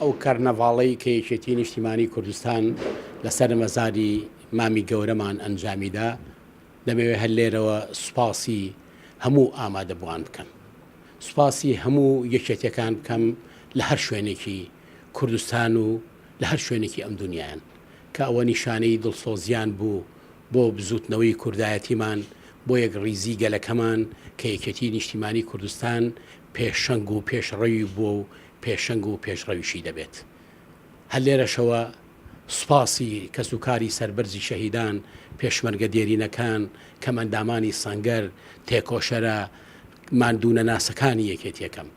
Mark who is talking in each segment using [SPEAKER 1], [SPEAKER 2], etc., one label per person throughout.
[SPEAKER 1] ئەو کەرنەڤاڵەی کە یەکێتی نیشتیمانی کوردستان لەسەر مەزاری مامی گەورەمان ئەنجامیدا، دەمەوێت هەر لێرەوە سوپاسی هەموو ئامادەبووان بکەم. سوپاسی هەموو یەکێتیەکان بکەم لە هەر شوێنێکی کوردستان و لە هەر شوێنێکی ئەم دونیایەن کە ئەوە نیشانەی دڵسۆزیان بوو بۆ بزووتنەوەی کوردایەتیمان، بۆ یەکڕیزی گەلەکەمان کە یەکێتی نیشتیمانی کوردستان پێشەنگ و پێشڕەوی بووە و پێشەنگ و پێشڕەویشی دەبێت. هەر لێرەشەوە سوپاسی کەسوکاری سەربەرزی شەهیدان، پێشمەرگە دێرینەکان، کەمئەندامانی سەنگەر، تێکۆشەرە ماندوونەناسەکانی یەکێتیەکەم.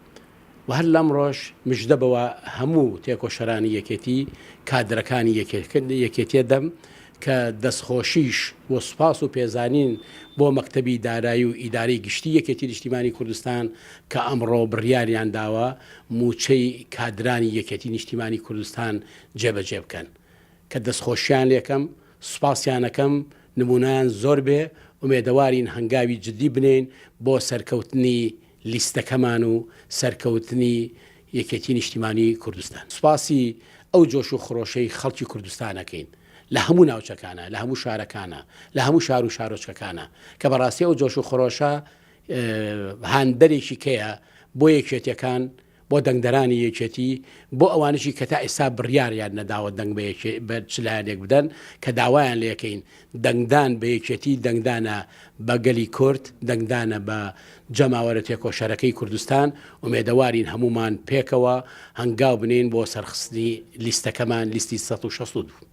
[SPEAKER 1] و هەر لەمڕۆش مژدە بەوە هەموو تێکۆشەرانی یەکێتی، کادرەکانی یەکێتیە دەم کە دەستخۆشیش و سوپاس و پێزانین بۆ مەکتەبی دارایی و ئیدارەی گشتی یەکێتی نیشتیمانی کوردستان کە ئەمڕۆ بڕیاریان داوە مووچەی کادرانی یەکێتی نیشتیمانی کوردستان جێبەجێ بکەن کە دەستخۆشیان لێکەم سوپاسیانەکەم نمونەیان زۆر بێ ئومێدەوارین هەنگاوی جدی بنێین بۆ سەرکەوتنی لیستەکەمان و سەرکەوتنی یەکێتی نیشتیمانی کوردستان. سوپاسی ئەو جۆش و خرۆشەی خەڵکی کوردستان ئەکەین لە هەموو ناوچەکانا، لە هەموو شارەکانا، لە هەموو شار و شارۆچکەکانا، کە بەڕاستی ئەو جۆش و خرۆشە هاندەرێکی کەیە بۆ یەکێتیەکان، بۆ دەنگدەرانی یەکێتی، بۆ ئەوانەشی کە تا ئێستا بڕیاریان نەداوە دەنگ بە یەکێ بە چ لایەنێک بدەن، کە داوایان لێکەین دەنگدان بە یەکێتی دەنگدانە بە گەلی کورد، دەنگدانە بە جەماوەرە تێکۆشەرەکەی کوردستان، ئومێدەوارین هەموومان پێکەوە هەنگاو بنێین بۆ سەرخستنی لیستەکەمان، لیستی 162.